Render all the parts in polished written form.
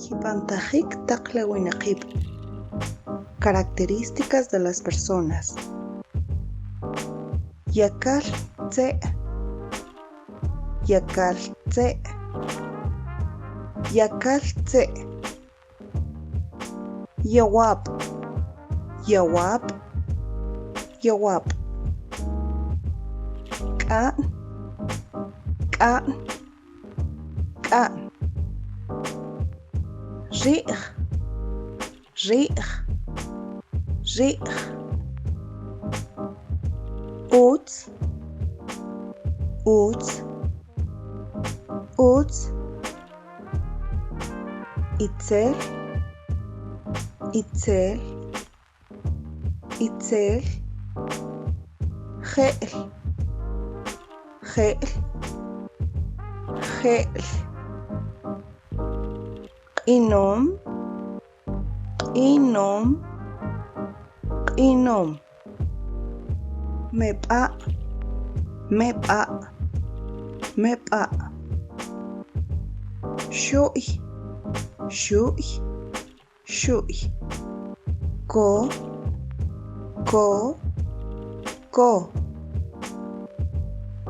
Kib'antajik taq le winaqib'. Características de las personas. Yakal tze', yakal tze', yakal tze'. Yawab', yawab', yawab'. K'a'n, k'a'n, k'a'n. Ri'j, ri'j, ri'j. Utz, utz, utz. Itzel, itzel, itzel. Je'l, je'l, je'l. Q'inom, q'inom, q'inom. Meb'a', meb'a', meb'a'. Xu'y, xu'y, xu'y. Ko, ko, ko.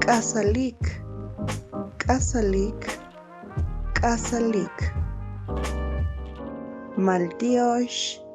K'asalik, k'asalik, k'asalik. Maltyox.